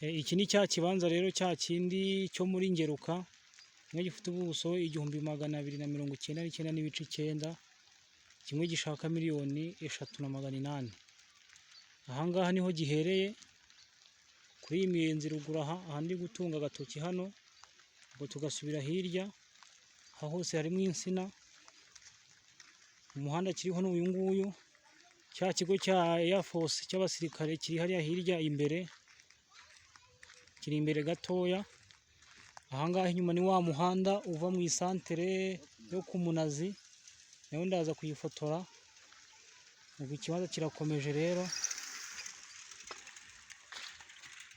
Iki ni cya kibanza rero cya kindi cyo muri Ngeruka, kimwe gifite ubuso 1299.9, kimwe gishaka 3,800,000. Aha ngaha niho gihereye, kuri iyi miyenzi ruguru aha, aha ndi gutunga agatoki hano, ubwo tugasubira hirya, aha hose harimo insina, umuhanda kiriho ni uyu nguyu, cya kigo cya Air Force cy'abasirikare kiri hariya hirya imbere, kiri imbere gatoya. Aha ngaha inyuma ni wa muhanda uva mu isantere yo ku Munazi, nayo ndaza kuyifotora. Ubwo ikibanza kirakomeje rero,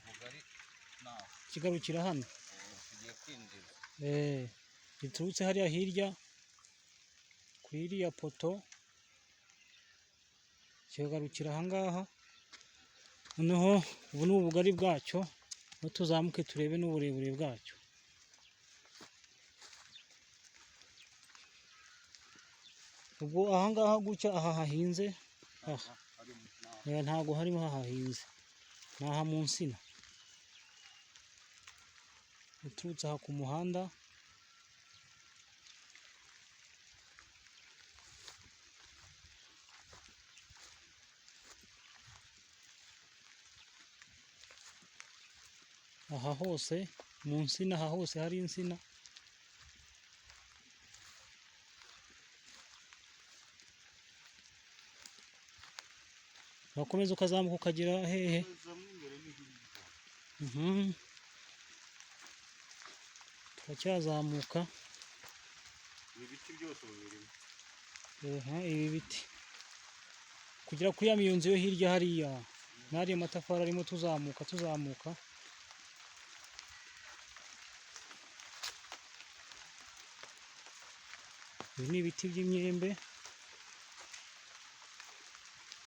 Ubugari naho kigarukira hano. Tugiye kwinjira. Giturutse hariya hirya kuri iriya poto, kigarukira aha ngaha. Noneho ubu ni ubugari bwacyo, aho tuzamuke turebe n'uburebure bwacyo. Ubwo aha ngaha gutya aha hahinze, aha Harimo naho. Ntago harimo hahahinze, ni aha mu nsina. Uturutse aha ku muhanda, aha hose mu nsina, aha hose hari insina. Urakomeza ukazamuka ukagera hehe? Komeza mo imbere ni hirya. Turacyazamuka. Ibi biti byose ubu birimo. Aha, ibi biti kugera kuri ya miyonzi yo hirya hariya, n'ariya matafari arimo, tuzamuka tuzamuka. Ibi ni ibiti by'imyembe.